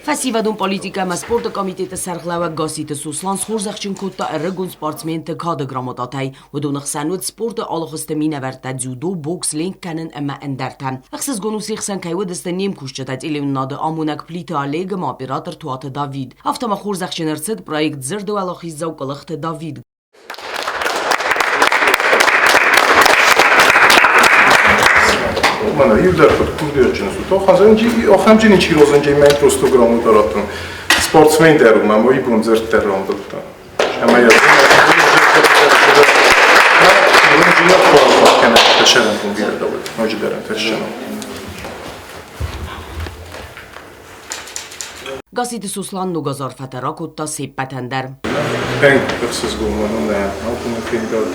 Фӕсивӕдон политикӕ ӕмӕ спорты комитеты сӕргълӕууӕг Гасситы Сослан схорзӕхджын кодта ӕрыгон спортсменты кады грамотатӕй. Уыдоны хсӕн уыд спорты алыхуызты минӕвӕрттӕ дзюдо, бокс, ленк кӕнын ӕмӕ ӕндӕртӕ. Ӕхсызгон у се хсӕн кӕй уыдысты не мкусджытӕ телеуынынады амонӕг Плиты Олег ӕмӕ оператор Туаты Давид. Афтӕ ма хорзӕхджын ӕрцыд проект Дзырды уӕлахиздзау Къуылыхты Давид. Мӕнӕ иу дӕр куыд курдиатджын суд. Ахӕмджын чи розынджи мӕн просто грамота раттын. Спортсмен дӕр у, мӕ мой бон дзырд дӕр рамбылдта. Ӕмӕ йӕ Гасситы Сослан ног аз арфӕтӕ ракодта се ппӕтӕн дӕр. Тынг ӕхсызгон мын у нӕ абоны фембӕлд.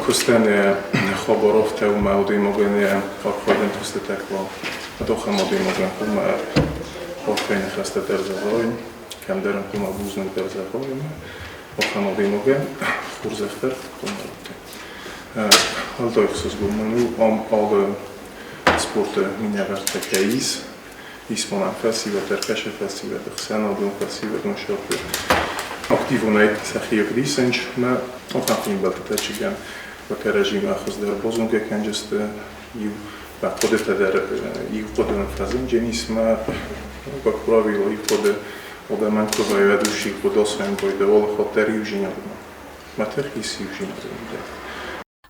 Куыстӕн хабар афтӕ у мӕ адӕймагӕн йӕ архайдӕн куыстытӕ куы ахӕм адӕймагӕн хъуамӕ арфӕйы ныхӕстӕ дӕр зӕгъай, кӕмдӕр ын хъуамӕ бузныг дӕр зӕгъай ӕмӕ ахӕм адӕймагӕн хорзӕх дӕр хъуамӕ радтай. Уӕлдай ӕхсызгон мын у, ам алы спорты минӕвӕрттӕ кӕй ис, исбонӕн фӕсивӕд, ӕркӕсы фӕсивӕд, ӕхсӕнадон фӕсивӕдон сӕрты активонӕй сӕхи ӕвдисынц ӕмӕ ахӕм фембӕлдтытӕ чызгӕн кӕрӕдзимӕ хуыздӕр базонгӕ кӕнджысты, иу хъуыдытӕ дӕр иу хъуыды фӕзынджынис ӕмӕ как правило иу хъуыды адӕмӕн куы вӕййы иу хъуыды асӕмбойды алыхатт дӕр иузинадмӕ. Мӕ тых ис иузинады мидӕг.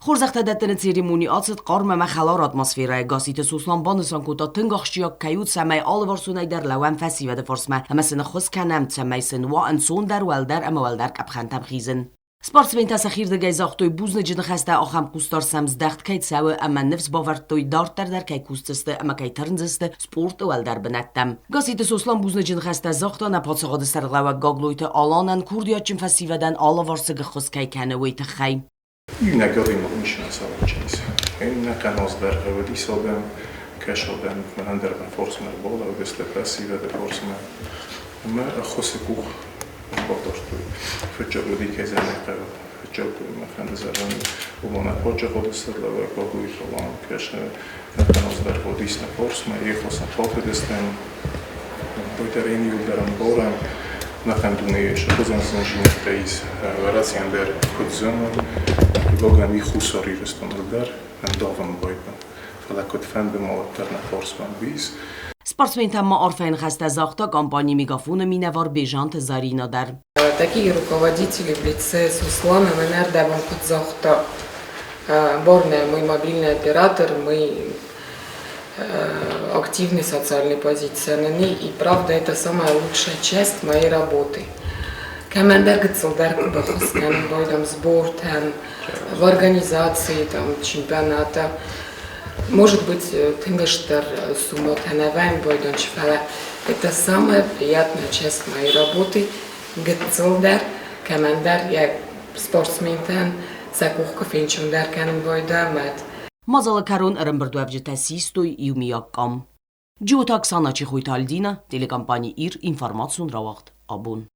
Хорзӕхтӕ дӕттыны церемони ацыд хъарм ӕмӕ хӕлар атмосферӕйы. Гасситы Сослан банысан кодта, тынг ахсджиаг кӕй у, цӕмӕй алыварсонӕй дӕр лӕууӕм фӕсивӕды фарсмӕ ӕмӕ сын ӕххуыс кӕнӕм, цӕмӕй сын уа ӕнцондӕр, уӕлдӕр ӕмӕ уӕлдӕр къӕпхӕнтӕм хизын. Спортсментӕ сӕхирдыгӕй загътой бузныджы ныхӕстӕ, ахӕм хъусдард сӕм здӕхт кӕй цӕуы ӕмӕ ныфс бавӕрдтой, дарддӕр дӕр кӕй кусдзысты ӕмӕ кӕй тырндзысты спорты уӕлдӕр бынӕттӕм. Гасситы Сослан бузныджы ныхӕстӕ загъта нӕ паддзахады сӕргълӕууӕг Гаглойты Аланӕн курдиатджын фӕсивӕдӕн алыварсыг ӕххуыс кӕй кӕны, уый тыххӕй. Иунӕг адӕймаг ницы ацауӕнчынц. Иннӕтӕн аз дӕргъы уыдис адӕм, кӕс адӕм, мӕнӕн дӕр мӕ фарсмӕ ӕрбалӕудысты, фӕсивӕды фарсмӕ. Ӕмӕ ӕххуысы къух бадардтой. Фыццаг уыди кӕй зӕгъын хъӕуы, фыццаг мӕ фӕнды зӕгъын, уымӕн ӕппӕтзӕгъоды сӕрлӕууӕг Бабуйы Алан кӕсы, нӕтӕн аз дӕргъы уыдис нӕ фарсмӕ, ехос нӕ хатыдыстӕм. Уый дӕр ын иуылдӕр ӕмбарӕм, нӕхъӕн дунейы сыхуызӕн зындзинӕдтӕ ис Уӕрӕсейӕн дӕр куыд зӕгъӕм, хъыгагӕн уый Хуссар Ирыстоныл дӕр ӕндавын байдыдта. Фӕлӕ куыдфӕнды ма уӕддӕр нӕ фарсмӕ уый ис. Спортсментӕн ма арфӕйы ныхӕстӕ загъта компани Мегафон-ы минӕвар Бежанты Заринӕ дӕр. Такие руководители в лице Суслана мӕнӕрдӕбон куыд загъта, Борнӕ, мы мобильный оператор, мы активной социальной позиции и правда это самая лучшая часть моей работы. Кӕмӕндӕр гыццылдӕр куы баххуыс кӕнын байдам сбортӕн, в организации там, чемпионата. Может быть, тынг стыр суммӕтӕ нӕ вӕййын байдончы, фӕлӕ это самая приятная часть моей работы. Гыццылдӕр кӕмӕндӕр йӕ спортсментӕн сӕ къух куы фенчондӕр кӕнын байдам, Мадзалы кӕрон ӕрӕмбырдуӕвджытӕ систой иумиаг къам. Джиоты Оксана, Чехойты Альдина, телекомпани «Ир», информацион рауагъд «Абон».